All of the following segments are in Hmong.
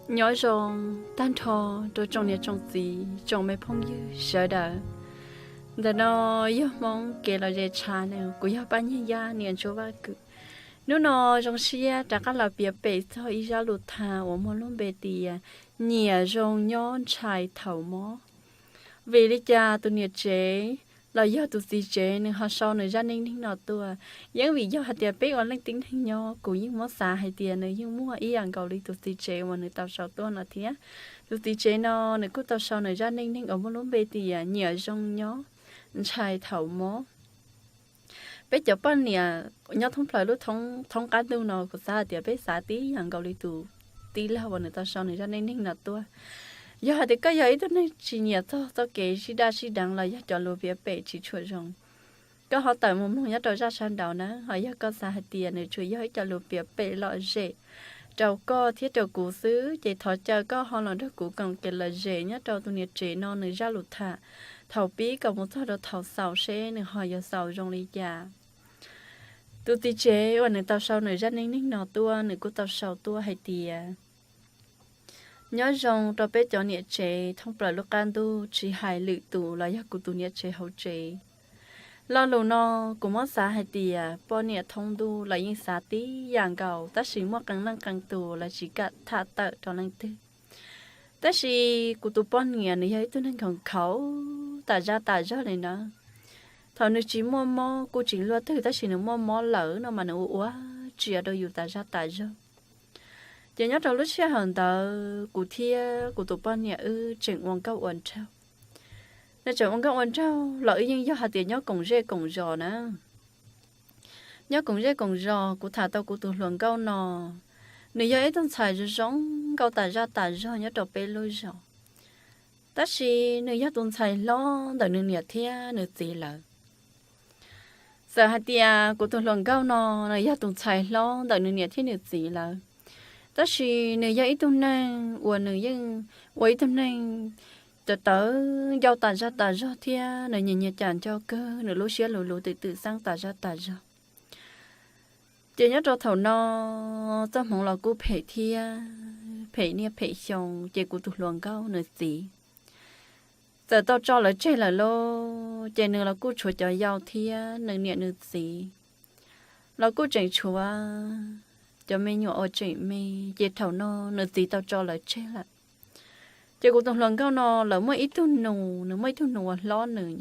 Nyob zoo tag nrho rau tsoom niam tsoom txiv tsoom me phooj ywg sawv daws. Ntawm no yog Hmoob Kev Lom Zem Channel, kuv yog Paj Nyiag Yaj niam Ntsuab Vaj Kwm. Hnub no zoo siab rov qab los piav pem txog ib zaj lus tham uas muaj lub npe tias nyiam zoo nyob ntshai thaum mob. Vim li cas tus niam tsev los yog tus txiv tsev nws ho sau nws zaj neej neeg no tuaj? Yeej vim yog hais tias peb ua leej tib neeg nyob, kuv yeej muab xav hais tias nws yeej muaj ib yam nkaus li tus txiv tsev uas nws tau sau tuaj no thiab. Tus txiv tsev no nws kuj tau sau nws zaj neej neeg uas muaj lub npe tias nyiam zoo nyob ntshai thaum mob. Peb cov poj niam nyob thoob plaws lub thoob qab ntuj no, kuv xav hais tias peb xav tib yam nkaus li tus tij laug uas nws tau sau nws zaj neej neeg no tuaj. Yog hais tias koj yog ib tug neeg tsis nyiam txog txoj kev sib daj sib deev los yog cov lus piav pem tsis tshua zoo, koj ho tawm mus mloog nyob rau zaj sab nraud na. Ho yog koj xav hais tias nws tsuas yog ib co lus piav pem lom zem rau koj thiab rau kuv xwb, ces thov caw koj ho los nrog kuv koom kev lom zem nyob rau tus niam tsev no nws zaj lus tham thaum pib kom mus txog rau thaum xaus seb nws ho yuav xaus zoo li cas. Tus txiv tsev uas nws tau sau nws zaj neej neeg no tuaj, nws kuj tau sau tuaj hais tias nyob zoo rau peb cov niam tsev thoob plaws lub qab ntuj, tsis hais lwm tus los yog kuv tus niam tsev hauv tsev. Lo lus no kuv muab xav hais tias poj niam thoob ntuj los yeej xav tib yam nkaus, tab sis muaj qee leej qee tus los tsis kam tham tawm rau leej twg. Tab sis kuv tus poj niam nws yog ib tug neeg khaus khaus tas zaj tas zog li na. Thaum nws tsis muaj mob kuj tsis luaj twg, tab sis nws muaj mob lawm no mas nws ua ua tsia rau yus tas zaj tas zog. Ces nyob rau lub sij hawm ntawd kuv thiab kuv tus poj niam wb tseem ua nkauj ua nraug. Nws tseem ua nkauj ua nraug los wb yeej yog hais tias nyob koom zej koom zos na. Nyob koom zej koom zos kuv tham tau kuv tus hluas nkauj no, nws yog ib tug ntxhais zoo zoo nkauj tas zaj tas zog nyob rau peb lub zos. Tab sis nws yog tus ntxhais hlob ntawm nws niam thiab nws txiv lawm. Txawm hais tias kuv tus hluas nkauj no nws yog tus ntxhais hlob ntawm nws niam thiab nws txiv lawm, tab sis nws yog ib tug neeg uas nws yeej ua ib tug neeg tawv tawv ncauj tas zaj tas zog thiab nws nyias nyias cas nco kawg, nws lub siab luv luv twm twm xeeb tas zaj tas zog. Ces nyob rau thaum no txoj hmoov los kuj phem thiab phem niaj phem xyoo, ces kuv tus hluas nkauj nws txiv txawm tau tso lawv tseg lawm lauj. Ces nws los kuj tshuav cov yau thiab nws niam nws txiv los kuj tseem tshuav cov me nyuam uas tseem me, ces thaum no nws txiv tau tso lawv tseg lawm. Ces kuv tus hluas nkauj no lawv muaj ib tug nus, nws muaj ib tug nus uas hlob nws,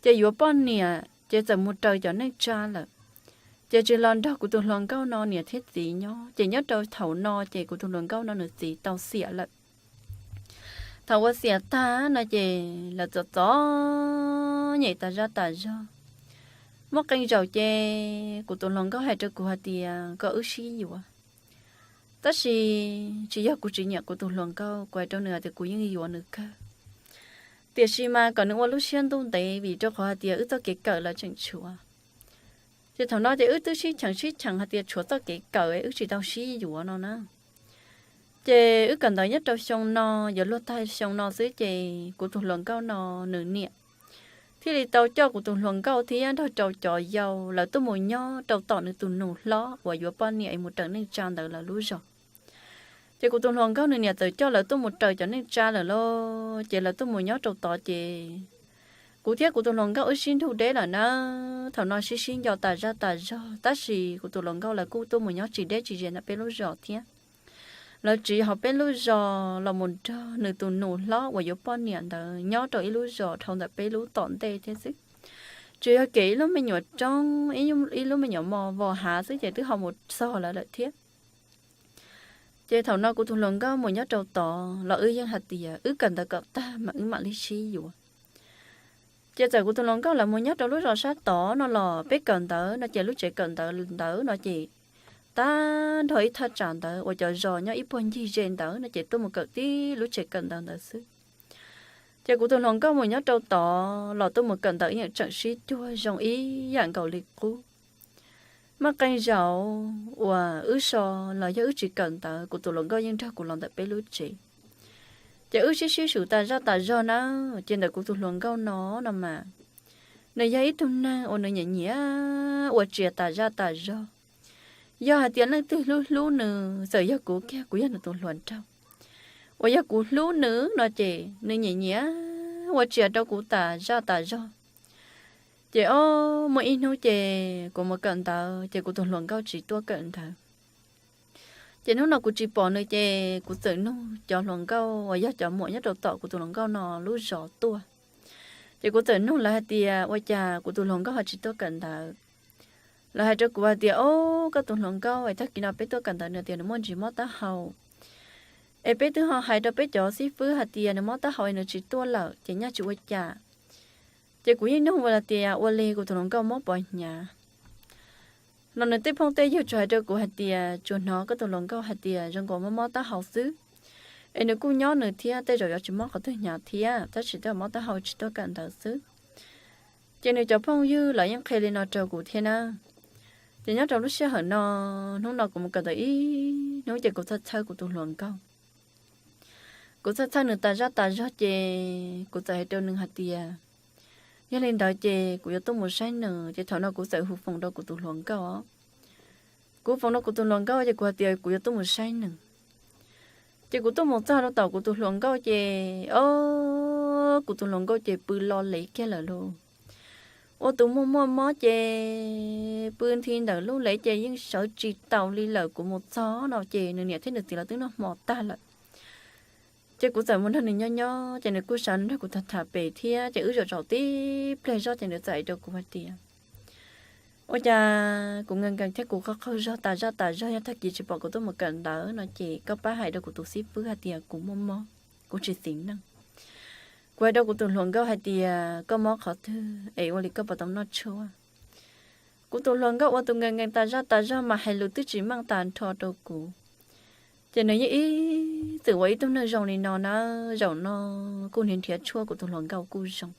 ces yuav poj niam ces txawm mus raws cov neej tsa lawm. Ces tsis los nrog kuv tus hluas nkauj no niam thiab txiv nyob, ces nyob rau thaum no ces kuv tus hluas nkauj no nws txiv tau xiam lawm. Thaum ua xiam tag no ces lawv txom txom nyem tas zaj tas zog. Muaj qee zaum ces kuv tus hluas nkauj hais rau kuv hais tias kom wb sib yuav. Tab sis tsis yog kuv tsis nyiam kuv tus hluas nkauj, kuv hais rau nws hais tias kuv yeej yuav nws kawg. Tiam sis mas kom nws ua lub siab ntuj ntev vim rau qhov hais tias wb txoj kev kawm lawv tseem tshuav. Ces thaum no ces wb twb sib cheem sib cheem hais tias tshuav txoj kev kawm wb tsis tau sib yuav no na. Ces wb kawm ntawv nyob rau xyoo no, yuav luag tag xyoo no xwb ces kuv tus hluas nkauj no nws niam thiaj li tau coj kuv tus hluas nkauj thiab nrog rau cov yau lawv tuaj mus nyob rau tom nws tus nus hlob uas yuav poj niam es mus raws neej tsa ntawd lawv lub zos. Ces kuv tus hluas nkauj nws niam txawm coj lawv tuaj mus raws cov neej tsa lawm lauj, ces lawv tuaj mus nyob rau tod ces kuv thiab kuv tus hluas nkauj wb sib nrug deb lawm na. Thaum no sib sib nco tas zaj tas zog, tab sis kuv tus hluas nkauj lawv kuj tuaj mus nyob tsis deb tsis ze ntawm peb lub zos thiab. Lawv tsiv hauv peb lub zos los mus nrog nws tus nus hlob uas yuav poj niam ntawd nyob rau ib lub zos dhau ntawm peb lub tom ntej thiab xwb. Tsuas yog kem ib lub me nyuam roob, ib lub me nyuam mos vos hav xwb ces twb ho mus txog lawv lawm thiab. Ces thaum no kuv tus hluas nkauj mus nyob rau tod los wb yeej hais tias wb kawm ntawv kom tag mas wb mam li sib yuav. Ces txawm kuv tus hluas nkauj lawv mus nyob rau lub zos sab tod no los peb kawm ntawv no ces lub tsev kawm ntawv ntawd no ces tag nrho ib thaj tsam ntawd uas cov zos nyob ib puag ncig ze ntawd no ces tuaj mus kawm tib lub tsev kawm ntawv ntawd xwb. Ces kuv tus hluas nkauj mus nyob rau tod los tuaj mus kawm ntawv yeej tseem sib cuag zoo ib yam nkaus li qub. Muaj qee zaum uas wb so los yog wb tsis kawm ntawv, kuv tus hluas nkauj yeej nrog kuv los ntawm peb lub tsev. Ces wb sib sib swm tas zaj tas zog na. Ces ntawm kuv tus hluas nkauj no no mas, nws yog ib tug neeg uas nws nyiam nyiam ua tsias tas zaj tas zog. Yog hais tias leej twg hlub hlub nws, txawm yog kuv kiag kuv yog nws tus hluas nraug, uas yog kuv hlub nws no ces nws nyiam nyiam ua tsiaj rau kuv tas zaj tas zog. Ces ob muaj ib hnub ces kuv mus kawm ntawv ces kuv tus hluas nkauj tsis tuaj kawm ntawv. Ces hnub no kuv tsis pom nws ces kuv txawm nug cov hluas nkauj uas yog cov muam nyob rau tom kuv tus hluas nkauj no lub zos tuaj. Ces kuv txawm nug lawv hais tias ua cas kuv tus hluas nkauj ho tsis tuaj kawm ntawv. Lawv hais rau kuv hais tias, o, koj tus hluas nkauj es tag kis no peb tuaj kawm ntawv nws tias nws muaj ntsis mob taub hau, es peb twb ho hais rau peb cov xib fwb hais tias nws mob taub hau es nws tsis tuaj lawm ces nyaj tsis ua cas. Ces kuv yeej nug ua tias ua li kuv tus hluas nkauj mob pos hnyav. Los nws tej phooj tej ywg tsuas hais rau kuv hais tias tsuas hnov koj tus hluas nkauj hais tias zoo nkaus mob mob taub hau xwb, es nws kuj nyob nws thiab tej zaum yuav tsis mob qhov twg hnyav thiab, tab sis twb mob taub hau tsis tuaj kawm ntawv xwb. Ces nws cov phooj ywg los yeej qhia li no rau kuv thiab na. Ces nyob rau lub sij hawm no, hnub no kuv mus kawm ntawv ib hnub ces kuv txhawj txhawj kuv tus hluas nkauj. Kuv txhawj txhawj nws tas zaj tas zog ces kuv txawm hais rau nws hais tias, yog li ntawd ces kuv yuav tuaj mus saib nws. Ces thaum no kuv txawm hu foos rau kuv tus hluas nkauj. Kuv foos rau kuv tus hluas nkauj ces kuv hais tias kuv yuav tuaj mus saib nws. Ces kuv tuaj mus txog rau tom kuv tus hluas nkauj ces, o, kuv tus hluas nkauj ces pw lo lev kiag lawm lauj. Ua tus muaj muaj mob ces pw nthi ntawm lub lev ces yeej sawv tsis taus li lawm. Kuv mus txog no ces nws niam thiab nws txiv los twb noj hmo tag lawm. Ces kuv txawm mus nrog nws nyob nyob ces nws kuj sawv nrog kuv tham tham pem thiab ces wb zaum tsaum tib pliag zoj ces nws txawm hais rau kuv hais tias, ua cas kuv nkees nkees thiab kuv qaug qaug zog tas zaj tas zog, yog tag kis tsis pom kuv tuaj mus kawm ntawv no ces koj pab hais rau kuv tus xib fwb hais tias kuv muaj mob, kuv tsis txiv neej. Kuv hais rau kuv tus hluas nkauj hais tias koj mob qhov twg es ua li koj puas tau noj tshuaj? Kuv tus hluas nkauj ua tus nkees nkees tas zaj tas zog mas hais lus twb tsis meej tas nrho rau kuv. Ces nws yeej ib txwm ua ib tug neeg zoo li no na, zaum no kuj nrhiav nrhiav tshuaj kuv tus hluas nkauj kuj zoo.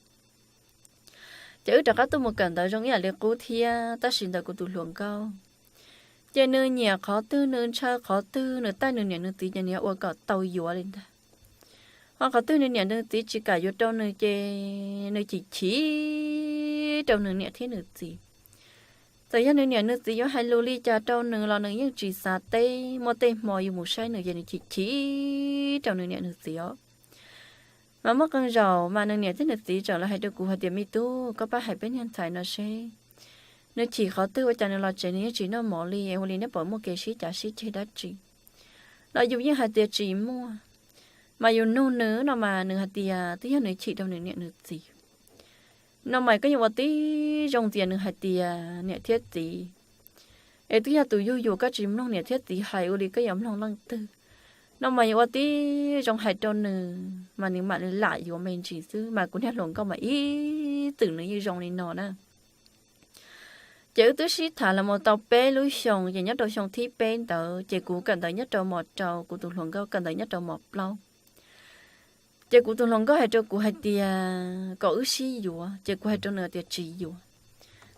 Ces wb rov qab tuaj mus kawm ntawv zoo ib yam li qub thiab, tab sis ntawm kuv tus hluas nkauj ces nws nyiam qhov twg nws ntshaw qhov twg, nws taij nws niam nws txiv ces nws yuav ua kom tau yuav li ntag. Ho qhov twg nws niam nws txiv tsis kam yuav rau nws ces nws chim chim rau nws niam thiab nws txiv. Txawm yog nws niam nws txiv yuav hais lus li cas rau nws los nws yeej tsis xav teb. Muaj tej hmo yus mus saib nws ces nws chim chim rau nws niam nws txiv os. Mas muaj qee zaum mas nws niam thiab nws txiv tseem los hais rau kuv hais tias, me tub, koj pab hais peb niag ntxhais no seb nws chim qhov twg, ua cas nws los tsev nws yeej tsis noj mov li, ua li neb puas muaj kev sib cav sib ceg dab tsi? Los yus yeej hais tias tsis muaj. Mas yus nug nws no mas nws hais tias twb yog nws chim rau nws niam nws txiv. No mas koj yuav ua tib zoo ntxias nws hais tias niam thiab txiv, es twb yog tus yug yus koj tsis mloog niam thiab txiv hais, ua li koj yuav mloog leej twg? No mas yuav ua tib zoo hais rau nws mas nws mam li lam yuav me ntsis xwb. Mas kuv niag hluas nkauj mas ib txwm nws yeej zoo li no na. Ces wb twb sib tham los mus tau peb lub xyoo, ces nyob rau xyoo thib peb ntawd ces kuv kawm ntawv nyob rau mos rau, kuv tus hluas nkauj kawm ntawv nyob rau mos plaub. Ces kuv tus hluas nkauj hais rau kuv hais tias kom wb sib yuav, ces kuv hais rau nws tias tsis yuav,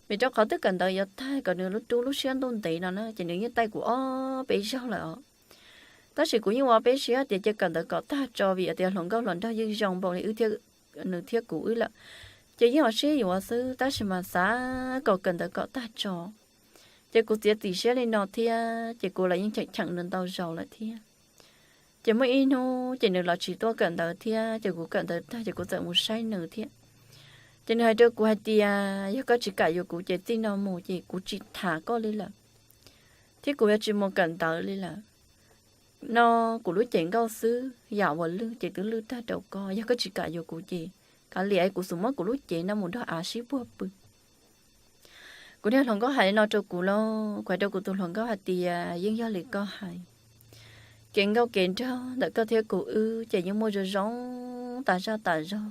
vim rau qhov twb kawm ntawv yuav tag kom nws lub rub lub siab ntuj ntev no na, ces nws yeej taij kuv ob peb zaug lawm os. Tab sis kuv yeej ua peb siab tias cia kawm ntawv kom tag tso, vim tias hluas nkauj hluas nraug yeej zoo npaum li wb thiab, nws thiab kuv wb lawm, ces yeej ua siab yuav xwb, tab sis mas xav kom kawm ntawv kom tag tso. Ces kuv txiav txim siab li no thiab, ces kuv los yeej cheem cheem nws ntau zaus lawm thiab. Ces muaj ib hnub ces nws los tsis tuaj kawm ntawv thiab, ces kuv kawm ntawv tag ces kuv txawm mus saib nws thiab. Ces nws hais rau kuv hais tias yog koj tsis kam yuav kuv ces txij no mus ces kuv tsis tham koj li lawm, thiab kuv yuav tsis mus kawm ntawv li lawm. No kuv lub cev nkauj xwb, yam uas lwj ces twb lwj tag rau koj, yog koj tsis kam yuav kuv ces kav liam kuv xub muab kuv lub cev no mus nrog av sib puag pw. Kuv niag hluas nkauj hais li no rau kuv lauj, kuv hais rau kuv tus hluas nkauj hais tias yeej yog li koj hais, kev nkauj kev nraug ntawm koj thiab kuv wb ces yeej muaj zoo zoo tas zaj tas zog.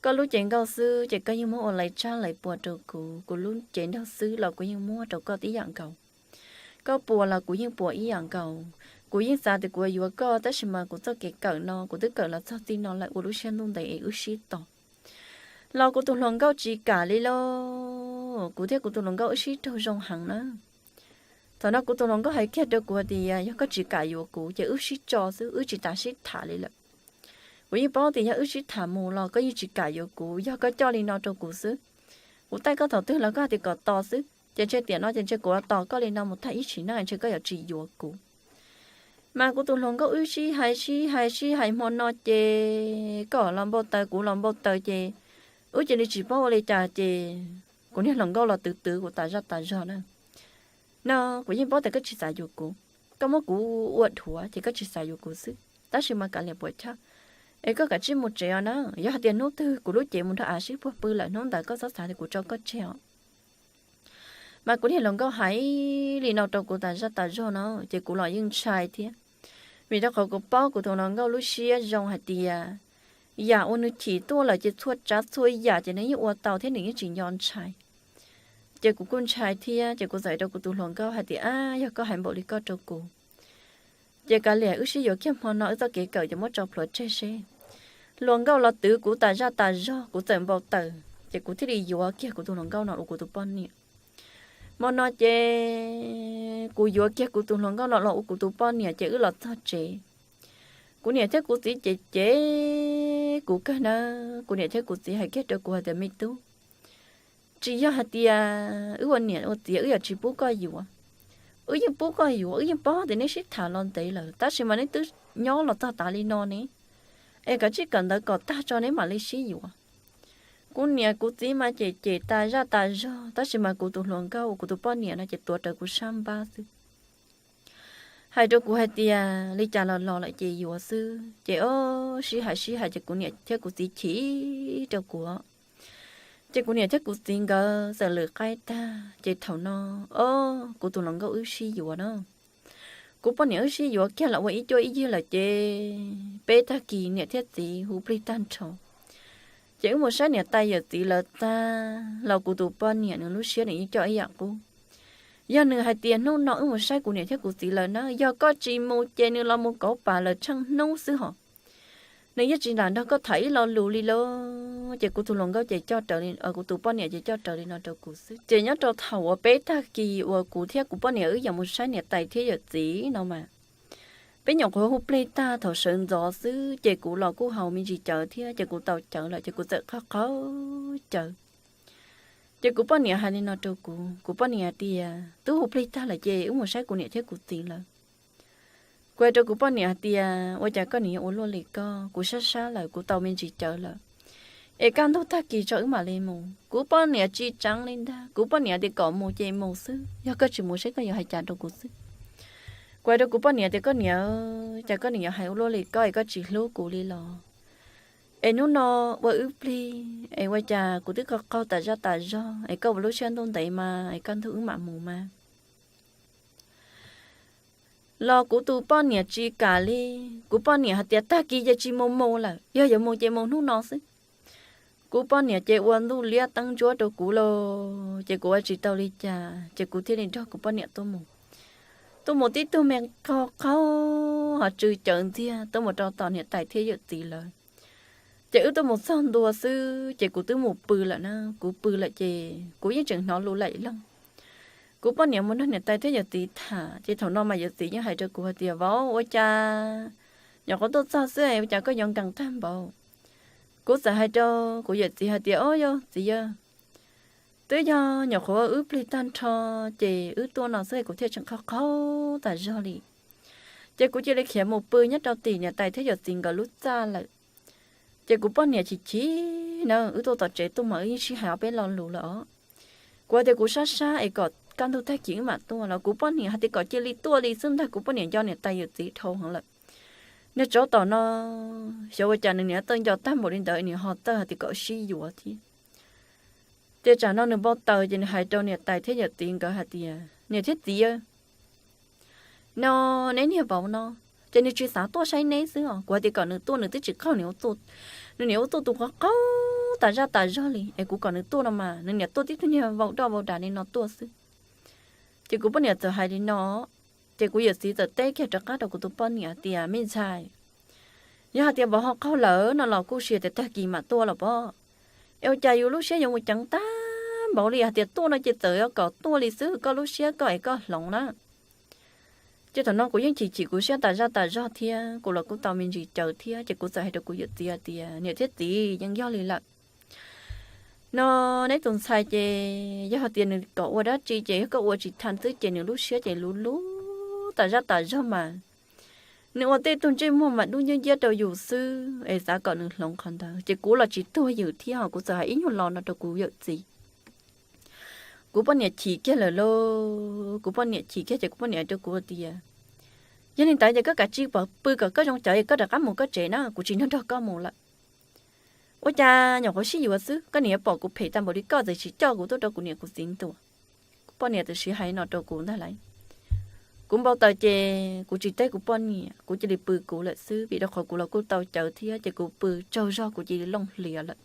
Koj lub cev nkauj xwb ces koj yeej muab ua laiv tsab laiv puas rau kuv, kuv lub cev nraug xwb los kuv yeej muab rau koj tib yam nkaus. Koj puas los kuv yeej puas ib yam nkaus. Kuv yeej xav tias kuv yuav koj, tab sis mas kuv txoj kev kawm no kuv twb kawm los txog txij no lawm, ua lub siab ntuj ntev es wb sib tos. Los kuv tus hluas nkauj tsis kam li lauj, kuv thiab kuv tus hluas nkauj wb sib raug zoo heev na. Thaum no kuv tus hluas nkauj hais kiag rau kuv tias yog koj tsis kam yuav kuv ces wb sib tso xwb, wb tsis tas sib tham li lawm. Kuv yeej paub tias yog wb sib tham mus los koj yeej tsis kam yuav kuv, yog koj coj li no rau kuv xwb. Kuv taij koj thaum twg los koj hais tias kom tos xwb, ces ntshe tiam no ces ntshe kuv tos koj li no mus tag ib sim neej ntshe koj yuav tsis yuav kuv. Mas kuv tus hluas nkauj wb sib hais sib hais sib hais hmo no ces koj los npau taws kuv los npau taws ces wb cia li tsis paub ua li cas ces kuv niag hluas nkauj los twv twv kuv tas zaj tas zog na. No kuv yeej paub tias koj tsis xav yuav kuv, koj muab kuv ua dhuav ces koj tsis xav yuav kuv xwb, tab sis mas kav liam puas chawj, es koj kav tsij mus tsev os na. Yog hais tias hnub twg kuv lub cev mus nrog av sib puag pw lawm hnub ntawd koj txhob xav tias kuv tso koj tseg os. Mas kuv niag hluas nkauj hais li no rau kuv tas zaj tas zog no ces kuv los yeej ntshai thiab, vim rau qhov kuv paub kuv tus hluas nkauj lub siab zoo hais tias yam uas nws chim tuaj lawm ces txhua tsav txhua yam ces nws yeej ua tau thiab nws yeej tsis nco ntshai. Ces kuv kuj ntshai thiab ces kuv txawm hais rau kuv tus hluas nkauj hais tias, ab, yog koj hais npaum li koj rau kuv ces kav liam wb sib yuav kiag hmo no, wb txoj kev kawm ces muab tso plhuav tseg seb. Hluas nkauj los twv kuv tas zaj tas zog, kuv txawm npau taws ces kuv thiaj li yuav kiag kuv tus hluas nkauj no ua kuv tus poj niam. Hmo no ces kuv yuav kiag kuv tus hluas nkauj no los ua kuv tus poj niam ces wb los txog tsev, kuv niam thiab kuv txiv ces cem kuv kawg nawb. Kuv niam thiab kuv txiv hais kiag rau kuv hais tias, me tub, tsis yog hais tias wb ua niam ua txiv wb yuav tsis pub koj yuav. Wb yeej pub koj yuav, wb yeej paub tias neb sib tham los ntev lawm tab sis mas neb twb nyob los txog tav li no ne, es kav tsij kawm ntawv kom tag tso neb mam li sib yuav. Kuv niam kuv txiv mas cem cem tas zaj tas zog tab sis mas kuv tus hluas nkauj ua kuv tus poj niam no ces tuav rawv kuv sab npab xwb, hais rau kuv hais tias li cas los los lawm ces yuav xwb ces o, sib hais sib hais ces kuv niam thiab kuv txiv chim rau kuv. Ces kuv niam thiab kuv txiv nkawd txawm lwm qaib tag ces thaum no o, kuv tus hluas nkauj wb sib yuav na. Kuv poj niam wb sib yuav kiag los ua ib cuab ib yig lawm ces peb tag kis niam thiab txiv hu plig tag nrho. Ces wb mus saib niam tais yawm txiv lawv tag los kuv tus poj niam nws lub siab nws yeej coj ib yam qub. Yog nws hais tias hnub no wb mus saib kuv niam thiab kuv txiv lawv na, yog koj tsis mus ces nws los mus kauv pas lawm tsheej hnub xwb hos, nws yeej tsis lam nrog koj tham ib lo lus li lauj. Ces kuv tus hluas nkauj ces coj raws li, kuv tus poj niam ces coj raws li no rau kuv xwb. Ces nyob rau thaum uas peb tag kis uas kuv thiab kuv poj niam wb yuav mus saib niam tais thiab yawm txiv no mas, peb nyuam qhuav hu plig tag thaum sawv ntxov xwb ces kuv los kuj haus me ntsis cawv thiab ces kuv tau cawv lawm ces kuv txawm qaug qaug cawv. Ces kuv poj niam hais li no rau kuv, kuv poj niam tias, twb hu plig tag lawm ces wb mus saib kuv niam thiab kuv txiv lawm. Kuv hais rau kuv poj niam hais tias, ua cas koj niam yuav ua luaj li koj, kuv sab sab lawm, kuv tau me ntsis cawv lawm, es kaj ntug tag kis tso wb mam li mus. Kuv poj niam tsis tseev li ntag, kuv poj niam tias kom mus ces mus xwb, yog koj tsis mus seb koj yuav hais cas rau kuv xwb. Kuv hais rau kuv poj niam tias, koj niam, cas koj niam yuav hais ua luaj li koj es koj tsis hlub kuv li los? Es hnub no ua wb plig es ua cas kuv twb qaug qaug tas zaj tas zog es koj ua lub siab ntuj ntev mas es kaj ntug wb mam mus mas. Los kuv tus poj niam tsis kam li, kuv poj niam hais tias tag kis ces tsis mus mus lawm, yog yuav mus ces mus hnub no xwb. Kuv poj niam ces ua ntuj liab teeb ntsuab rau kuv lauj, ces kuv ua tsis tau li cas ces kuv thiaj li nrog kuv poj niam tuaj mus. Tuaj mus tib tug me qaug qaug ho tsw cawv ntxiag tuaj mus rau tom niam tais thiab yawm txiv lawv. Ces wb tuaj mus txog ntua xwb ces kuv twb mus pw lawm na, kuv pw lawm ces kuv yeej tseem hnov lus laim loog. Kuv poj niam mus nrog niam tais thiab yawm txiv tham ces thaum no mas yawm txiv yeej hais rau kuv hais tias, vauv, ua cas nyuam qhuav tuaj txog xwb ua cas koj yuav nkees tag npaum? Kuv txawm hais rau kuv yawm txiv hais tias, o yawg txiv yawg, twb yog nyuam qhuav wb plig tag nrho ces wb tuaj no xwb kuv thiaj tseem qaug qaug tas zog li. Ces kuv cia li khiav mus pw nyob rau tim niam tais thiab yawm txiv nkawd lub txaj lawm. Ces kuv poj niam chim chim na, wb tuaj tom tsev tuaj mas wb yeej sib hais ob peb lo lus lawm os. Kuv hais tias kuv sab sab es kom kaj ntug tag kis wb mam tuaj los kuv poj niam hais tias kom cia li tuaj li xwb ntag, kuv poj niam nco niam tais yawm txiv dhau heev lawm. Niag tsov tom no, xyov ua cas nws niam txawj nco tag npaum li ntawd nws ho txawj hais tias kom sib yuav thiab. Ces tsam no nws npau taws ces nws hais rau niam tais thiab yawm txiv nkawd hais tias, niam thiab txiv, no neb niag vauv no ces nws tsis xav tuaj saib neb xwb os. Kuv hais tias kom nws tuaj, nws twb tsis qaug, nws niam ua tuaj tus qaug qaug tas zaj tas zog li es kuv kom nws tuaj no mas nws niam tuaj tib tug niag vau doj vau das li no tuaj xwb. Ces kuv poj niam txawm hais li no, ces kuv yawm txiv txawm teb kiag rov qab rau kuv tus poj niam tias, me ntxhais, yog hais tias vauv ho qaug lawm no los kuj sis tias tag kis mam tuaj los pob. Es ua cas yus lub siab yuav mus ceev tag npaum li hais tias tuaj no ces txawm yuav kom tuaj li xwb, koj lub siab koj es koj hloov na. Ces thaum no kuv yeej chim chim kuv siab tas zaj tas zog thiab kuv los kuj tau me ntsis cawv thiab ces kuv txawm hais rau kuv yawm txiv hais tias, niam thiab txiv, yeej yog li lawm. No neb tus ntxhais ces yog hais tias nws kom ua dab tsi ces yog koj ua tsis tha xwb ces nws lub siab ces luv luv tas zaj tas zog mas Nws ua tej tug ntsej muag mas dub nciab nciab rau yus xwb es xav kom nws hloov qhov ntawd, ces kuv los tsis tuag ywm thiab ho kuv txawm hais ib nyuag lo no rau kuv yawm txiv. Kuv poj niam chim kiag lawm lauj, kuv poj niam chim kiag ces kuv poj niam hais rau kuv tias, yog li ntawd ces koj kav tsij pw kom koj zoo cawv es koj rov qab mus koj tsev na, kuv tsis nrog nrog koj mus lawm. Ua cas nyuam qhuav sib yuav xwb koj niam yuav pom kuv phem tag npaum li, koj txawm tsis coj kuv tuaj rau kuv niam kuv txiv ntuas. Kuv poj niam tam sim hais no rau kuv ntag lauj. Kuv npau taws ces kuv tsis teb kuv poj niam, kuv cia li pw kuv lawm xwb, vim rau qhov kuv los kuj tau cawv thiab, ces kuv pw tsaug zog kuv cia li looj hlias lawm.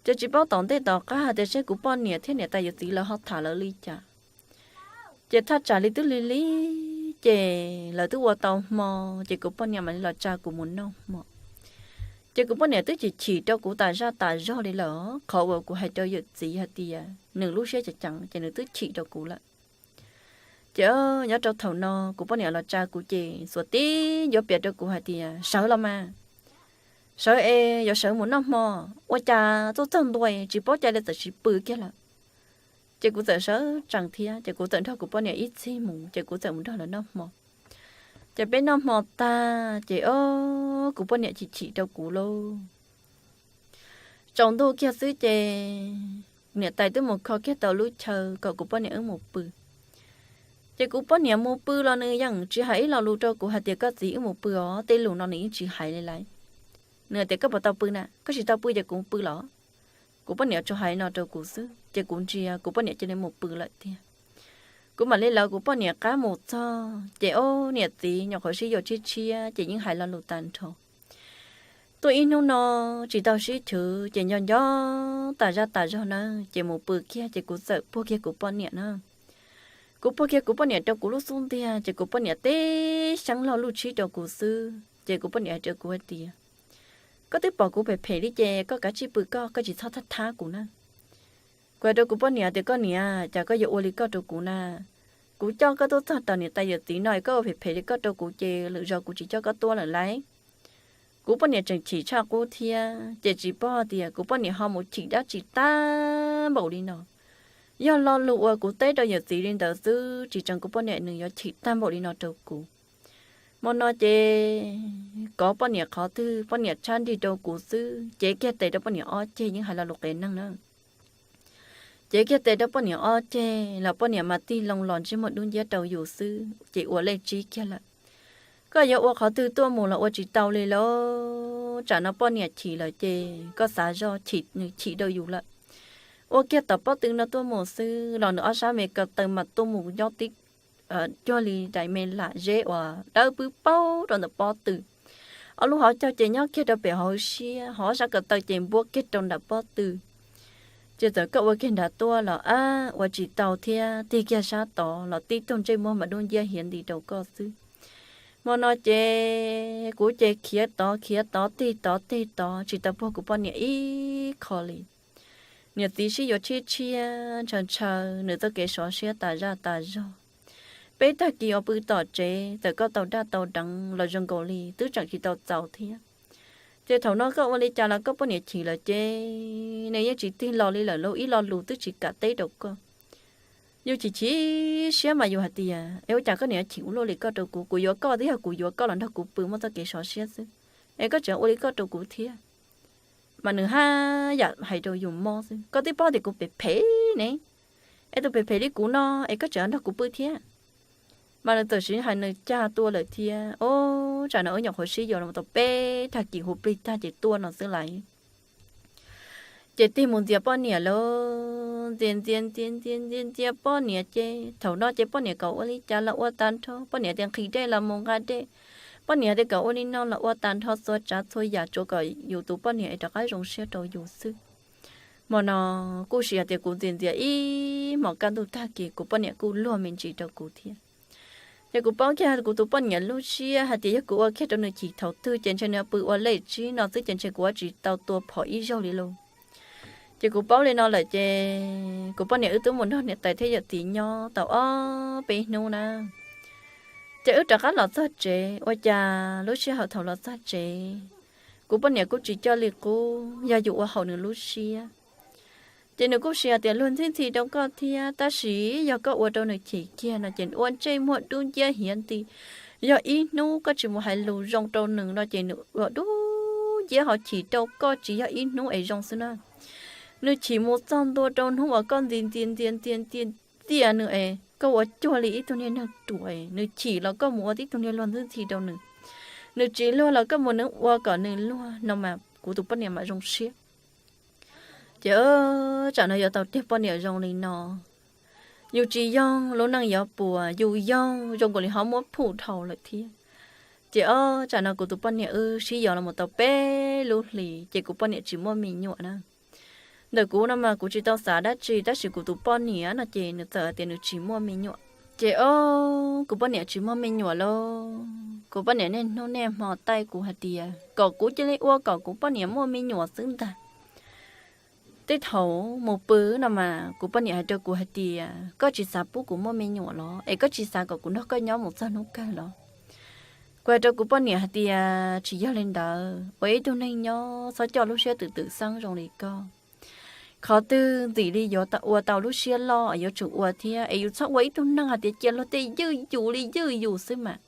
Ces tsis paub tom ntej tom qab hais tias seb kuv poj niam thiab niam tais yawm txiv lawv ho tham lawv li cas. Ces thaj tsam li twb lig lig, ces lawv twb ua tau hmo, ces kuv poj niam mam li los tsa kuv mus noj hmo. Ces kuv poj niam twb chim chim rau kuv tas zaj tas zog li lawm, qhov uas kuv hais rau yawm txiv hais tias nws lub siab ceev ceev ces nws twb chim rau kuv lawm. Ces nyob rau thaum no kuv poj niam los tsa kuv ces xuas tib ncuav pias rau kuv hais tias, sawv los mas, sawv es yuav sawv mus noj hmo, ua cas tuaj txog ntua tsis paub cai li txawm sis pw kiag lawm. Ces kuv txawm sawv tsees thiab, ces kuv txawm nrog kuv poj niam ib txhij mus, ces kuv txawm mus nrog lawv noj hmo. Ces peb noj hmo tag ces o, kuv poj niam chim chim rau kuv lauj. Tsaus ntuj kiag xwb ces niam tais twb mus kho kiag tau lub chaw kom kuv poj niam wb mus pw. Ces kuv poj niam mus pw los nws yeej tsis hais ib lo lus rau kuv hais tias koj txiv wb mus pw os, tej lus no nws yeej tsis hais li lawm. Nws hais tias koj puas tau pw na, koj tsis tau pw ces kuv mus pw los. Kuv poj niam tsuas hais no rau kuv xwb, ces kuv ntsia kuv poj niam cia li mus pw lawm tiag. Kuv mam li lawv kuv poj niam qab mus txog ces o, niam txiv nyuam qhuav sib yuav tshiab tshiab ces yeej hais lo lus tag nrho. Tuaj ib hnub no tsis tau sib chwv ces nco nco tas zaj tas zog na, ces mus pw kiag ces kuv txawm puag kiag kuv poj niam na. Kuv puag kiag kuv poj niam rau kuv lub xub ntiag ces kuv poj niam teb xyeeb log luj tshib rau kuv xwb ces kuv poj niam hais rau kuv hais tias, koj twb pom kuv phem phem li ces koj kav tsij pw koj, koj tsis txhob thab thab kuv na. Kuv hais rau kuv poj niam tias, koj niam, cas koj yuav ua li koj rau kuv na? Kuv coj koj tuaj txog tom niam tais yawm txiv no es koj ua phem phem li koj rau kuv ces lwm zaus kuv tsis coj koj tuaj lawm lauj. Kuv poj niam tseem chim tshaj qub thiab ces tsis paub tias kuv poj niam ho mus chim dab tsi tag npaum li no. Yog lo lus uas kuv teb rau yawm txiv li ntawd xwb tsis tseev kuv poj niam nws yuav chim tag npaum li no rau kuv. Hmo no ces kov poj niam qhov twg poj niam tshab nrig rau kuv xwb, cev kiag tes rau poj niam ob ceg, yeej hais lo lus qias neeg na. Cev kiag tes rau poj niam ob ceg los poj niam mas tig loo los ntsej muag dub nciab rau yus xwb ces ua lej tsib kiag lawm. Koj yuav ua qhov twg tuaj mus los ua tsis tau li lauj. Tsam no poj niam chim lawm ces koj xav zoj, chim nws chim rau yus lawm. Ua kiag tom pob tw no tuaj mus xwb los nws ob sab me ko taw mas tuaj mus nyob tib cuag li daim me lam zeb uas dawb pwb paug rau ntawm pob tw. Ob lub hauv caug ces nyob kiag rau pem hauv siab, ho ob sab ko taw ces npuab kiag rau nram pob tw. Ces txawm koj ua kiag nrad tuaj los ab ua tsis tau thiab, tig kiag sab tod los tib tug ntsej muag mas dub nciab hiav nti rau koj xwb. Hmo no ces kuv ces khiav tod khiav tod, tig tod tig tod, tsis tau puag kuv poj niam ib qho li. Niam txiv sib yuav tshiab tshiab ntshaw ntshaw nws txoj kev sov siab tas zaj tas zog. Peb tag kis uas pw tom tsev txawm koj tau daj tau deev los zoo nkaus li twb tseem tsis tau txaus thiab. Ces thaum no koj ua li cas los koj poj niam chim lawm ces nws yeej tsis tig los li lawm lauj, ib lo lus twb tsis kam teb rau koj. Yus chim chim siab mas yus hais tias, es ua cas koj niam chim ua luaj li koj rau kuv, kuv yuav koj twb yog kuv yuav koj los nrog kuv pw muaj txoj kev sov siab xwb, es koj tseem ua li koj rau kuv thiab. Mas nws haj yam hais rau yus mob xwb, koj twb paub tias kuv phem phem ne, es tus phem phem li kuv no es koj tseem nrog kuv pw thiab. Mas nws txawm siv hais nws cag tuaj lawm thiab. Ob, tsam no wb nyuam qhuav sib yuav los tau peb tag kis hu plig tag ces tuaj no xwb lawm. Ces tig mus ntxias poj niam lauj, ntxias ntxias ntxias ntxias ntxias ntxias poj niam ces thaum no ces poj niam kom ua li cas los ua tag nrho, poj niam tias nqhis dej los mus nqa dej, poj niam tias kom ua li no los ua tag nrho txhua tsav txhua yam tsuav kom yus tus poj niam es rov qab zoo siab rau yus xwb. Hmo no kuj sis hais tias kuv ntxias ntxias ib hmos kaj ntug tag kis kuv poj niam kuj luag me ntsis rau kuv thiab. Ces kuv paub kiag kuv tus poj niam lub siab hais tias yog kuv ua kiag rau nws chim thaum twg ces ntshe nws pw ua lej tsib no xwb ces ntshe kuv yuav tsis tau tua phom ib zaug li lauj. Ces kuv paub li no lawm ces kuv poj niam wb twb mus nrog niam tais thiab yawm txiv nyob tau ob peb hnub na. Ces wb rov qab los txog tsev, ua cas lub sij hawm thaum los txog tsev, kuv poj niam kuj tsis coj li qub, yog yus ua haum nws lub siab. Ces nws kuj sis hais tias luag ntxhi ntxhi rau koj thiab, tab sis yog koj ua rau nws chim kiag no ces ua ntsej muag dub nciab hiav nti, Yog ib hnub koj tsis mus hais lus zoo rau nws no ces nws ua dub nciab ho chim rau koj tsis yog ib hnub es zoo xwb na. Nws chim mus txog ntua rau hnub uas koj ntxias ntxias ntxias ntxias ntxias ntxias nws es koj ua cuag li ib tug niag neeg ruam, nws chim los koj mus ua tib tug niag luag ntxwb ntxhi rau nws, nws tsis luag los koj mus nws ua kom nws luag no mas kuv tus poj niam mam zoo siab. Ces tsam no yuav tau tiag poj niam zoo li no, yus tsis yoog lub neej yuav puas, yus yoog zoo nkaus li ho muab phuj dhau lawm thiab. Ces ob tsam no kuv tus poj niam wb sib yuav los mus tau peb lub hlis ces kuv poj niam tsis muaj me nyuam na. Ntawm kuv no mas kuv tsis tau xav dab tsi tab sis kuv tus poj niam no ces nws txawm hais tias nws tsis muaj me nyuam. Ces ob kuv poj niam tsis muaj me nyuam lauj, kuv poj niam niaj hnub niaj hmo taij kuv hais tias kom kuv cia li ua kom kuv poj niam muaj me nyuam xwb ntag. Tej thaum mus pw no mas kuv poj niam hais rau kuv hais tias koj tsis xav pub kuv muaj me nyuam los es koj tsis xav kom kuv nrog koj nyob mus txog hnub kawg los? Kuv hais rau kuv poj niam hais tias tsis yog li ntawd, ua ib tug neeg nyob txhob coj lub siab twm twm xeeb zoo li koj. Qhov twg ntxim li yuav ua tau lub siab loj yuav tsum ua thiab es yus txhob ua ib tug neeg hais tias cia luag tej ywj yus li ywj yus xwb mas.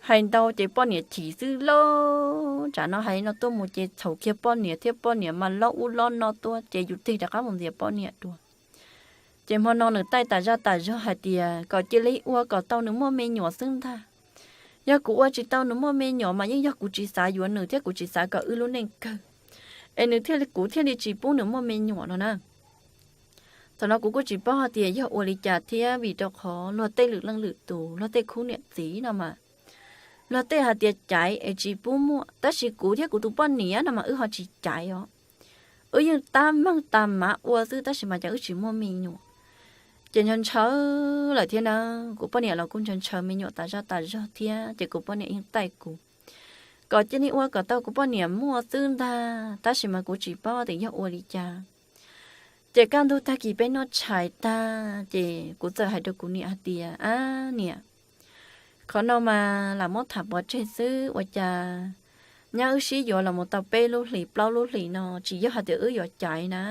Hais ntau ces poj niam chim xwb lauj, tsam no hais no tuaj mus ces txhaum kiag poj niam thiab poj niam mas lob ub lob no tuaj ces yus tig rov qab mus ntxias poj niam dua. Ces hmo no nws taij tas zaj tas zog hais tias kom cia li ua kom tau nws muaj me nyuam xwb ntag. Yog kuv ua tsis tau nws muaj me nyuam mas yeej yog kuv tsis xav yuav nws thiab kuv tsis xav kom wb lub neej kawg, es nws thiaj li kuv thiaj li tsis pub nws muaj me nyuam no na. Thaum no kuv kuj tsis paub hais tias yog ua li cas thiab vim rau qhov luag tej lwm leej lwm tus luag tej khub niam txiv no mas luag tej hais tias caiv es tsis pub muaj tab sis kuv thiab kuv tus poj niam no mas wb ho tsis caiv os. Wb yeej tab meeg tas mav ua xwb tab sis mas cas wb tsis muaj me nyuam. Ces ntshaw ntshaw lawm thiab na, kuv poj niam los kuj ntshaw ntshaw me nyuam tas zaj tas zog thiab ces kuv poj niam yeej taij kuv kom cia li ua kom tau kuv poj niam muaj xwb ntag tab sis mas kuv tsis paub tias yog ua li cas. Ces kaj ntug tag kis peb noj tshais tag ces kuv txawm hais rau kuv niam hais tias ab niam, qhov no mas lam muab tham pov tseg xwb ua cas nyab wb sib yuav los mus tau peb lub hlis plaub lub hlis no tsis yog hais tias wb yuav caiv na,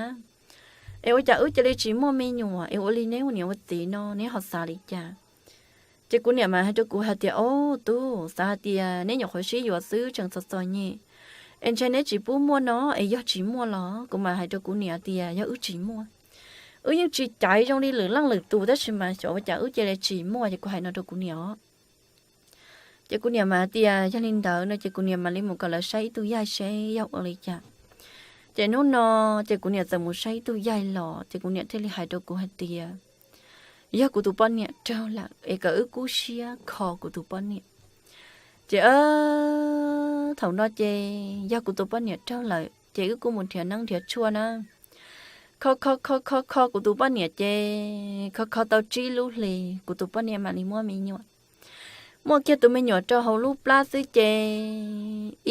es ua cas wb cia li tsis muaj me nyuam es ua li neb ua niam ua txiv no neb ho xav li cas? Ces kuv niam mas hais rau kuv hais tias ob tub xav hais tias neb nyuam qhuav sib yuav xwb tseem txom txom nyem es ntshe neb tsis pub muaj no es yog tsis muaj los kuv mas hais rau kuv niam tias yog wb tsis muaj, wb yeej tsis caiv zoo li lwm leej lwm tus tab sis mas xyov ua cas wb cia li tsis muaj ces kuv hais no rau kuv niam os. Ces kuv niam mas tias yog li ntawd no ces kuv niam mam li mus kom lawv saib ib tug yaig seb yog ua li cas. Ces hnub no ces kuv niam txawm mus saib ib tug yaig los ces kuv niam thiaj li hais rau kuv hais tias yog kuv tus poj niam raug lawm es kom wb kub siab kho kuv tus poj niam. Ces thaum no ces yog kuv tus poj niam raug lawm ces wb kuj mus nrhiav neeb nrhiav tshuaj na, kho kho kho kho kho kuv tus poj niam ces kho kho tau tsib lub hlis kuv tus poj niam mam li muaj me nyuam. Muaj kiag tus me nyuam rau hauv lub plab xwb ces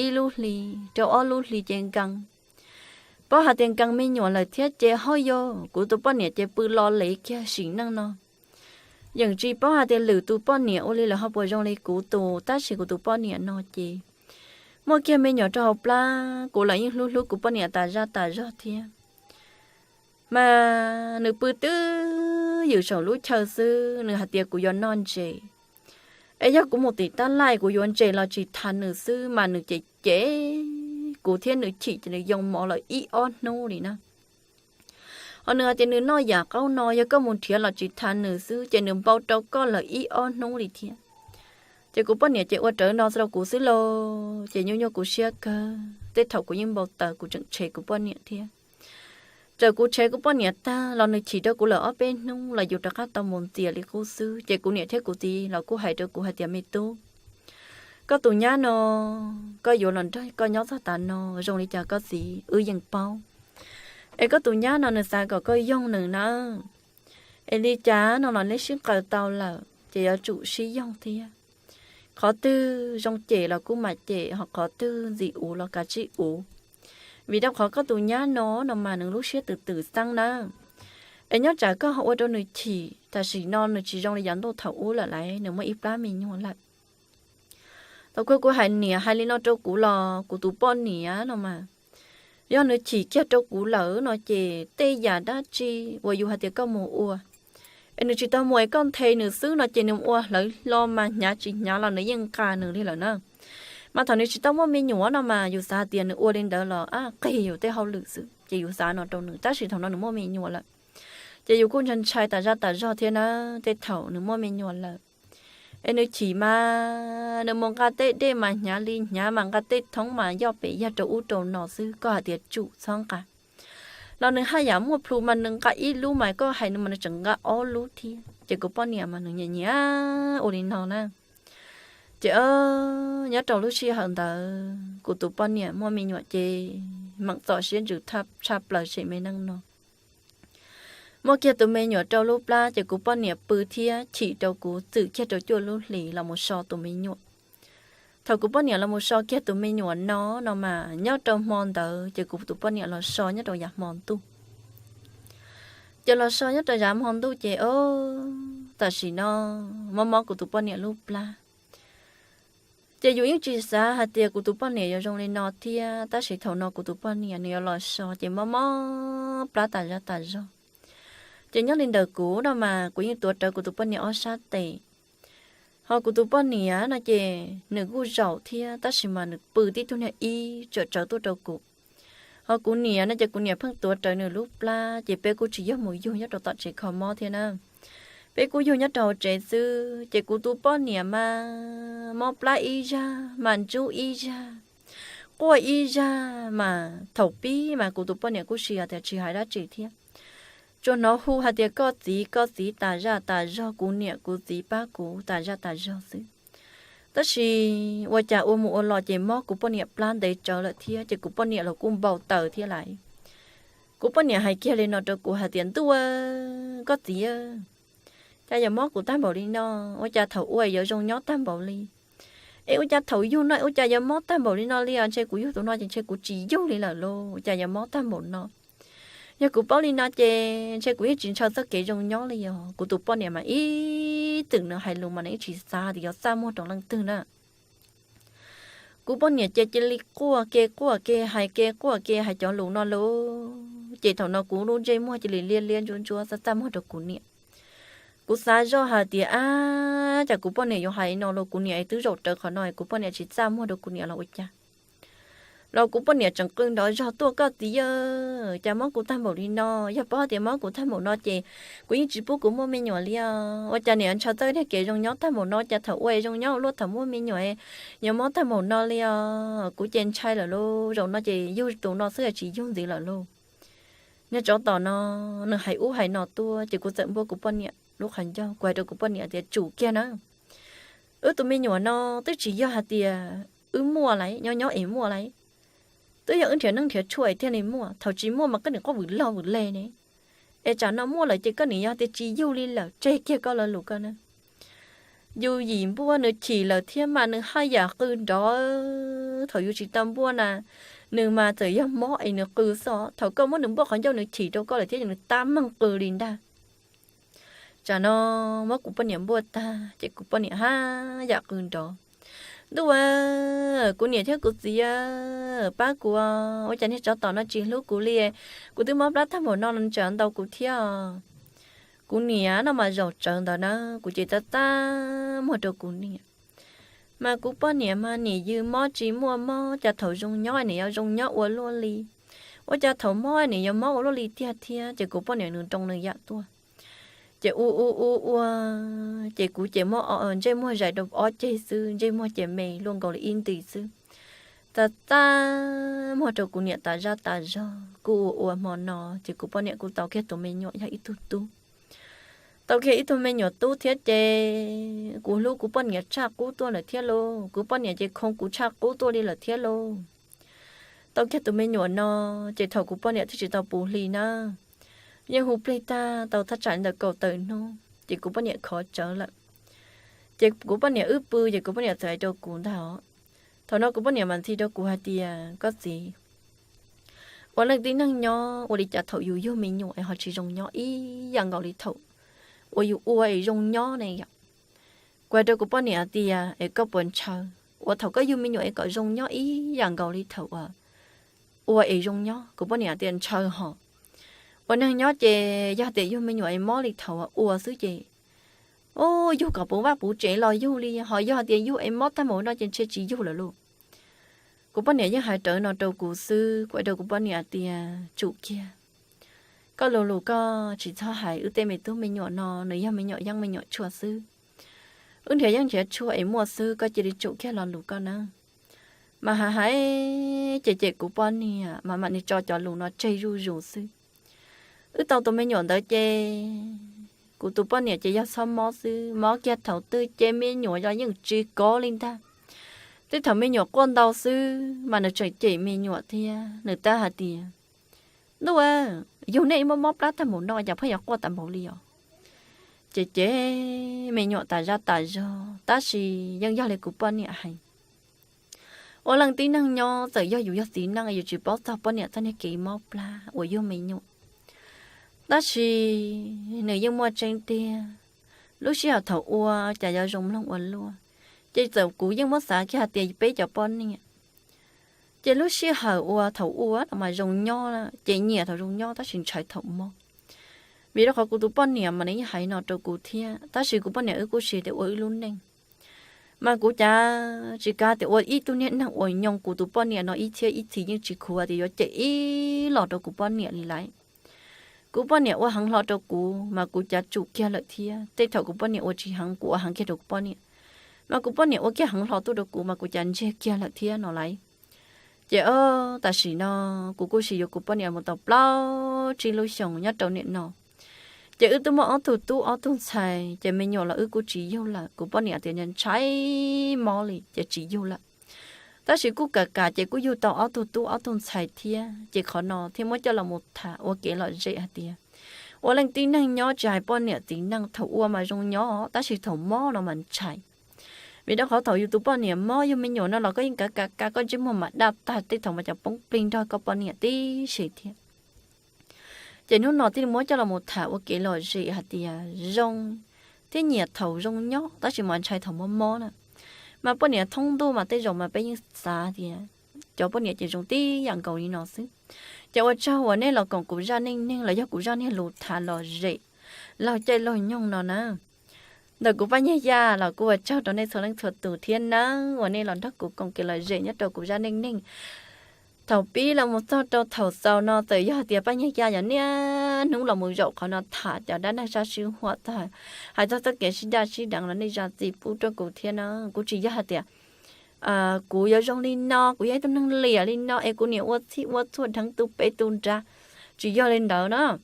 ib lub hli rau ob lub hli ces nkees. Paub hais tias nkees me nyuam lawm thiab ces ho yog kuv tus poj niam ces pw lo lev kiag sim neej no. Yeej tsis paub hais tias lwm tus poj niam ua li lawm ho puas zoo li kuv tus tab sis kuv tus poj niam no ces muaj kiag me nyuam rau hauv plab kuv los yeej hlub hlub kuv poj niam tas zaj tas zog thiab. Mas nws pw twb ywm saum lub chaw xwb nws hais tias kuv yuav noj ntses, es yog kuv mus tim tab laj kuv yuav ntses los tsis thas nws xwb mas nws cem cem kuv thiab nws chim ces nws yoo mov lawm ib ob hnub li na. Ho nws hais tias nws noj yam qaub no yog koj mus nrhiav los tsis thas nws xwb ces nws npau rau koj lawm ib ob hnub li thiab. Ces kuv poj niam ces ua rawv no rau kuv xwb los ces nyuaj nyuaj kuv siab kawg tej thaum kuv yeej npau taws kuv tseem tshev kuv poj niam thiab. Txawm kuv tshev kuv poj niam tag los nws chim rau kuv lawm ob peb hnub los yus rov qab tau mus ntxias li qub xwb ces kuv niam thiab kuv txiv los kuj hais rau kuv hais tias me tub, koj tus nyab no koj yuav los nrog koj nyob txog tav no zoo li cas koj txiv wb yeej paub, es koj tus nyab no nws xav kom koj yoog nws na. Es li cas no los neb sib nqaws tau lawm ces yuav tsum sib yoog thiab. Qhov twg zoo cem los kuj mam cem ho qhov twg ntxim uv los kav tsij uv. Vim rau qhov koj tus nyab no no mas nws lub siab twm twm xeeb na. Es nyob tsam koj ho ua rau nws chim tam sim no nws tsis zoo li yav ntuj thaum ub lawm lauj nws muaj ib plab me nyuam lawm. Thaum kawg kuv hais niam hais li no rau kuv los kuv tus poj niam no mas yog nws chim kiag rau kuv lawm no ces tej yam dab tsi uas yus hais tias koj mus ua Es nws tsis tau mus es koj nthe nws xwb no ces nws ua hlawv hlo mas hnyav tsis hnyav los nws yeej nqa nws li lawm na. Mas thaum nws tsis tau muaj me nyuam no mas yus xav hais tias nws ua li ntawd los ab qig yus tej hauj lwm xwb ces yus xav no rau nws, tab sis thaum no nws muaj me nyuam lawm ces yus kuj ntshai ntshai tas zaj tas zog thiab na. Tej thaum nws muaj me nyuam lawm es nws chim mas nws mus nqa tej dej mas hnyav li hnyav mas nqa tej thoob mas yoj pem yaj rau ub rau no xwb, koj hais tias tsum txhob nqa. Los nws haj yam muaj plhu mas nws nqa ib lub mas koj hais nws mas nws tseem nqa ob lub thiab. Ces kuv poj niam mas nws nyiam nyiam ua li no na. Ces nyob rau lub sij hawm ntawd kuv tus poj niam muaj me nyuam ces meem txom siab ntsws tshaj plaws sem me neej no. Muaj kiag tus me nyuam rau lub plab ces kuv poj niam pw thiab chim rau kuv txwm kiag rau cuaj lub hlis los mus so tus me nyuam. Thaum kuv poj niam los mus so kiag tus me nyuam no no mas nyob rau hmo ntawd ces kuv tus poj niam los so nyob rau yav hmo ntuj. Ces los so nyob rau yav hmo ntuj ces o, tam sim no mob mob kuv tus poj niam lub plab. Ces yus yeej tsis xav hais tias kuv tus poj niam yuav zoo li no thiab, tab sis thaum no kuv tus poj niam nws yuav los so ces mob mob plab tas zaj tas zog. Ces nyob li ntawm kuv no mas kuv yeej tuav rawv kuv tus poj niam ob sab tes. Ho kuv tus poj niam no ces nws kuj zaum thiab tab sis mas nws pw tib tug niag ib tsawm tsawv tuaj rau kuv. Ho kuv niam no ces kuv niam pheej tuav rawv nws lub plab ces peb kuj tsis yog mus yug nyob rau tom tsev kho mob thiab na. Peb kuj yug nyob rau hauv tsev xwb ces kuv tus poj niam mas mob plab ib zaj mas ntsub ib zaj, quaj ib zaj mas thaum pib mas kuv tus poj niam kuj sis hais tias tsis hais dab tsi thiab. Tsuas hnov hu hais tias koj txiv koj txiv tas zaj tas zog, kuv niam kuv txiv pab kuv tas zaj tas zog xwb. Tab sis ua cas ua mus ua los ces mob kuv poj niam plab ntev tsawv lawm thiab ces kuv poj niam los kuj npau taws thiab lawm. Kuv poj niam hais kiag li no rau kuv hais tias ntuj, koj txiv, cas yuav mob kuv tag npaum li no, ua cas thaum ua yuav zoo nyob tag npaum li. Es ua cas thaum yug no ua cas yuav mob tag npaum li no li os, ntshe kuv yug tus no ces ntshe kuv tsis yug li lawm lauj, ua cas yuav mob tag npaum no. Yog kuv paub li no ces ntshe kuv yeej tsis ntshaw txoj kev zoo nyob li os. Kuv tus poj niam mas ib txwm nws hais lus mas nws yeej tsis xav tias yuav txaj muag rau leej twg na. Kuv poj niam ces cia li quaj ke quaj ke hais ke quaj ke hais cov lus no lauj. Ces thaum no kuv lub ntsej muag cia li liab liab ntsuab ntsuab txaj txaj muag rau kuv niam. Kuv xav zoj hais tias ab, cas kuv poj niam yuav hais no los kuv niam twb zaum rawv qhov no kuv poj niam tsis txaj muag rau kuv niam los ua cas. Los kuv poj niam tseem qw nrov zog tuaj koj txiv, cas mob kuv tag npaum li no, yog paub tias mob kuv tag npaum no ces kuv yeej tsis pub kuv muaj me nyuam li os. Ua cas niam ntshaw txoj niag kev zoo nyob tag npaum no, cas thaum ua zoo nyob ua luaj thaum muaj me nyuam yuav mob tag npaum no li os. Kuv ces ntshai lawm lauj, zaum no ces yug tus no xwb tsis yug ntxiv lawm lauj. Niag tsov tom no nws hais ub hais no tuaj ces kuv txawm npuab kuv poj niam lub qhov ncauj, kuv hais rau kuv poj niam tias tsum kiag na, wb tus me nyuam no twb tsis yog hais tias wb muaj lawm, nyob nyob es muaj lawm. Twb yog wb nrhiav neeb nrhiav tshuaj es thiaj li muaj, thaum tsis muaj mas koj niam quaj vwm log vwm leg ne. Es tsam no muaj lawm ces koj niam yog tias tsis yug li lawm, tseg kiag koj lo lus koj na. Yus yim npuaj nws chim lawm thiab mas nws haj yam qw nrov. Thaum yus tsis tau npuaj na, nws mas txawm yog mob es nws qw xwb, thaum koj muab nws npuaj qhov ncauj nws chim rau koj lawm thiab nws tab meeg qw li ntag. Tsam no muab kuv poj niam npuaj tag ces kuv poj niam haj yam qw nrov. Ntuj, kuv niam thiab kuv txiv, pab kuv, ua cas niag tsov tom no tsis hlub kuv li. Kuv twb mob plab tag npaum no los tsam ntaus kuv thiab. Kuv niam no mas zaum tsawv ntawd na, kuv ces txaj txaj muag rau kuv niam. Mas kuv poj niam mas nim yws mob tsis muaj mob, cas thaum zoo nyob nim yuav zoo nyob ua luaj li, ua cas thaum mob nim yuav mob ua luaj li tiag thiab. Ces kuv poj niam nws nroo nws yam tuaj, ces ua ua ua ua, ces kuv ces muab ntsej muag zais rau ob ceg xwb, ntsej muag ces me luaj nkaus li ib nti xwb. Txaj txaj muag rau kuv niam tas zaj tas zog, kuj ua ua hmo no ces kuv poj niam kuj tau kiag tus me nyuam yog ib tug tub. Tau kiag ib tug me nyuam tub thiab ces kuv hlub kuv poj niam tshaj qub tuaj lawm thiab lauj, kuv poj niam ces khoo kuv tshaj qub tuaj li lawm thiab lauj. Tau kiag tus me nyuam no, ces thaum kuv poj niam thiaj tsis tau puv hli na, yeej hu plig tag tau thaj tsam li ntawm kaum tawm hnub ces kuv poj niam khov tsawv lawm. Ces kuv poj niam wb pw ces kuv poj niam txawm hais rau kuv ntag os. Thaum no kuv poj niam mam ntxhi rau kuv hais tias koj txiv, ua leej tib neeg nyob ua li cas thaum yus yug me nyuam es ho tsis zoo nyob ib yam nkaus li thaum uas yus ua es zoo nyob ne yom. Kuv hais rau kuv poj niam hais tias es koj puas ntshaw, uas thaum koj yug me nyuam es kom zoo nyob ib yam nkaus li thaum uas ua es zoo nyob? Kuv poj niam tias ntshaw hos. Ua neeg nyob ces yog tias yug me nyuam es mob li thaum ua xwb ces, o, yug kom puv vaj puv tsev los yug li, ho yog tias yug es mob tag npaum no ces ntshe tsis yug lawm lauj. Kuv poj niam yeej hais rawv no rau kuv xwb, kuv hais rau kuv poj niam tias tsum kiag, koj lo lus koj tsis txhob hais, wb tej me tub me nyuam no nws yog me nyuam yeeb me nyuam tshuaj xwb. Wb nrhiav yeeb nrhiav tshuaj es muaj xwb, koj cia li tsum kiag lo lus koj nawb. Mas hais hais, cem cem kuv poj niam mas mam li tso cov lus no tseg zuj zus xwb. Wb tau tus me nyuam ntawd ces kuv tus poj niam ces yog txhob mob xwb, mob kiag thaum twg ces me nyuam los yeej tsis kov li ntag. Tej thaum me nyuam quaj ntau xwb mas nws tseem cem me nyuam thiab, nws tab hais tias, ntuj, yug nej ib mob mob plab tag npaum no cas pheej yuav quaj tas npaum li os. Ces cem me nyuam tas zaj tas zog, tab sis yeej yog li kuv poj niam hais, ua leej tib neeg nyob txawm yog yus yog txiv neej yus tsis paub txog poj niam txoj niag kev mob plab uas yug me nyuam, tab sis nws yeej muaj tseeb tiag. Lub sij hawm thaum ua cas yuav zoo mloog ua luaj, ces txawm kuv yeej muab xav kiag hais tias peb cov poj niam, ces lub sij hawm uas thaum ua no mas zoo nyob, ces nyiam thaum zoo nyob tab sis ntshai thaum mob. Vim rau qhov kuv tus poj niam mas nws yeej hais no rau kuv thiab, tab sis kuv poj niam wb kuj siv tias ua wb lub neej. Mas kuv cav tsis kav tias ua ib tug niag neeg uas nyoo kuv tus poj niam no ib txhiab ib txhis yeej tsis khuv tias yuav cem ib los rau kuv poj niam li lawm. Kuv poj niam ua heev hlo rau kuv mas kuv cav tsum kiag lawm thiab, tej thaum kuv poj niam ua tsis heev kuv ua heev kiag rau kuv poj niam, mas kuv poj niam ua kiag heev hlo tuaj rau kuv mas kuv cav ntsiag kiag lawm thiab no lawm. Ces o, tam sim no kuv kuj siv yuav kuv poj niam mus tau plaub tsib lub xyoos nyob rau nim no. Ces wb twb muaj ob tug tub ob tug ntxhais, ces me nyuam los wb kuj tsis yug lawm, kuv poj niam tias ntshai mob li ces tsis yug lawm. Tab sis kuj kam kam ces kuj yug tau ob tug tub ob tug ntxhais thiab, ces qhov no thiaj muab coj los mus tham ua kev lom zem hais tias, ua leej tib neeg nyob tsis hais poj niam txiv neej thaum ua mas zoo nyob tab sis thaum mob no mas ntshai. Vim rau qhov thaum yus tus poj niam mob yug me nyuam no los koj yeej kav kam kam koj ntsej muag mas daj tag, tej thaum mas cov poob plig nrog koj poj niam tib si thiab. Ces hnub no thiaj li muab coj los mus tham ua kev lom zem hais tias zoo thiab nyiam thaum zoo nyob tab sis mas ntshai thaum mob mob na. Mas poj niam thoob ntuj mas tej zaum mas peb yeej xav tias cov poj niam ces zoo tib yam nkaus li no xwb. Ces ua tsaug uas nej los koom kuv zaj neej neeg los yog kuv zaj niag lus tham lom zem laug caij laug nyoog no na. Ntawm kuv Paj Nyiag Yaj los kuj ua tsaug rau nej txhua leej txhua tus thiab nawb uas nej los nrog kuv koom kev lom zem nyob rau kuv zaj neej neeg. Thaum pib los mus txog rau thaum xaus no txawm yog tias Paj Nyiag Yaj yog niaj hnub los mus zaum qhov no tham cov dab neeg sab sij huam tag, hais txog txoj kev sib daj sib deev los nej zam txim pub rau kuv thiab na. Kuv tsis yog hais tias kuv yuav zoo li no, kuv yog ib tug neeg liam li no es kuv niam ua txhij ua txhua dheev tu pem tu nrad, tsis yog li ntawd na.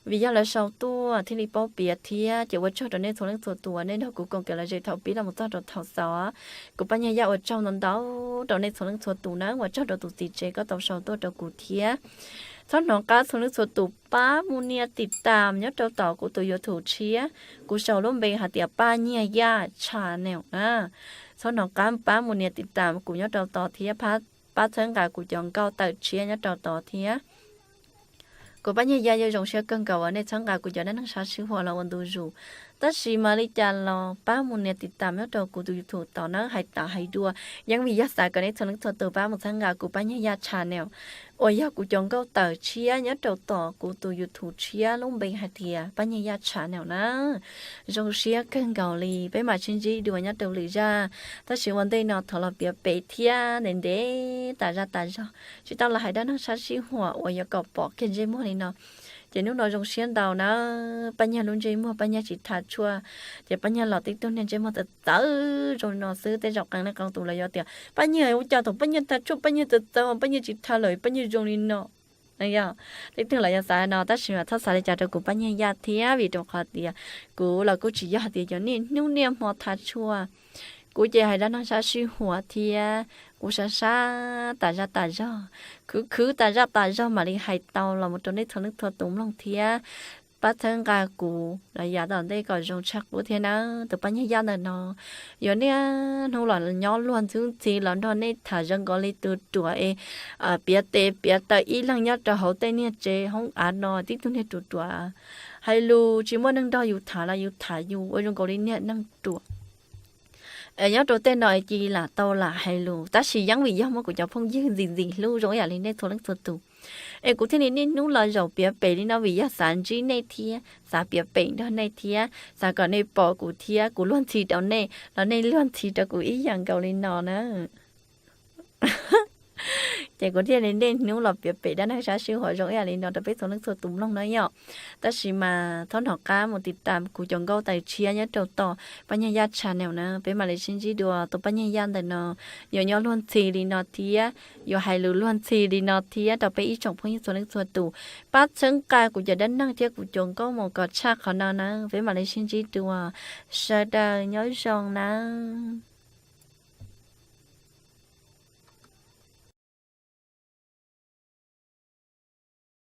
Vim yog lawv sau tuaj thiaj li paub piav thiab. Ces ua tsaug rau nej txhua leej txhua tus uas nej nrog kuv koom kev lom zem thaum pib los mus txog rau thaum xaus. Kuv Paj Nyiag Yaj ua tsaug ntau ntau rau nej txhua leej txhua tus na, ua tsaug rau tus txiv tsev koj tau sau tuaj rau kuv thiab. Txhob hnov qab txhua leej txhua tus pab mus nias tiv tam nyob rau tom kuv tus YouTube tshiab, kuv sau lub npe hais tias Paj Nyiag Yaj channel na. Txhob hnov qab pab mus nias tiv tam kuv nyob rau tod thiab, pab txhawb nqa kuv cov nkauj tawm tshiab nyob rau tod thiab. Kuv Paj Nyiag Yaj yuav zoo siab kawg nkaus uas nej txhawb nqa kuv cov dab neeg sab sij huam los ua ntu zus. Tab sis mas li cas los pab mus nias tiv tam nyob rau kuv tus YouTube tod nawb, hais tas hais dua, yeej vim yog xav kom nej txhua leej txhua tus pab mus txhawb nqa kuv Paj Nyiag Yaj channel uas yog kuv cov nkauj tawm tshiab nyob rau tom kuv tus YouTube tshiab lub npe hais tias Paj Nyiag Yaj channel na. Zoo siab kawg nkaus li, peb mam sib ntsib dua nyob rau lwm zaj. Tab sis ua ntej no thov los piav pem thiab ntev ntev tas zaj tas zog, tsis tau los hais dab neeg sab sij huam uas yuav kom pom kiag ntsej muag li no. Ces hnub no zoo siab ntau na, Paj Nyiag lub ntsej muag Paj Nyiag tsis tha tshuaj, ces Paj Nyiag los tib tug niag ntsej muag txawv txawv zoo li no xwb. Tej zaum qee leej qee tus los yuav tias Paj Nyiag ua cas thaum Paj Nyiag tha tshuaj Paj Nyiag txawv txawv, Paj Nyiag tsis tha lawm Paj Nyiag zoo li no. Yog, tej tug los yuav xav no tab sis mas txhob xav li cas rau kuv Paj Nyiag Yaj thiab, vim rau qhov tias kuv los kuj tsis yog hais tias cov niaj hnub niaj hmo tha tshuaj. Kuv ces hais dab neeg sab sij huam thiab, kuv sab sab tas zaj tas zog, khwv khwv tas zaj tas zog mam li hais tau los mus rau nej txhua leej txhua tus mloog thiab. Pab txhawb nqa kuv los yav tom ntej kom zoo tshaj qub thiab nawb. Tus Paj Nyiag Yaj ntawm no yuav niaj hnub los nyob luag ntxhwb ntxhi los nrog nej tham zoo nkaus li tus ruam es piav tes piav taw ib leeg nyob rau hauv tej niag tsev hoob av no, tib tug niag ruam ruam hais lus tsis muaj neeg nrog yus tham los yus tham yus ua zoo nkaus li niag neeg ruam. Nyob rau tej no cia li lam tau lam hais lus, tab sis yeej vim yog muab kuv cov phooj ywg ntxim ntxim hlub zoo ib yam li nej txhua leej txhua tus, Es kuv thiaj li niaj hnub los zaum piav pem li no vim yog xav ntsib nej thiab xav piav pem nrog nej thiab xav kom nej pom kuv thiab kuv luag ntxhi rau nej los nej luag ntxhi rau kuv ib yam nkaus li no na. Ces kuv thiaj li niaj hnub los piav pem dab neeg sab sij huam zoo ib yam li no rau peb txhua leej txhua tus mloog na yom. Tab sis mas txhob hnov qab mus tiv tam kuv cov nkauj tais tshiab nyob rau tom Paj Nyaj Yaj channel na, peb mam li sib ntsib dua. Tus Paj Nyaj Yaj ntawm no yuav nyob luag ntxhi li no thiab yuav hais lus luag ntxhi li no thiab rau peb ib tsoom phooj ywg txhua leej txhua tus. Pab txhawb nqa kuv cov dab neeg thiab kuv cov nkauj mus kom tshaj qhov no na, peb mam li sib ntsib dua. Sawv daws nyob zoo nawb.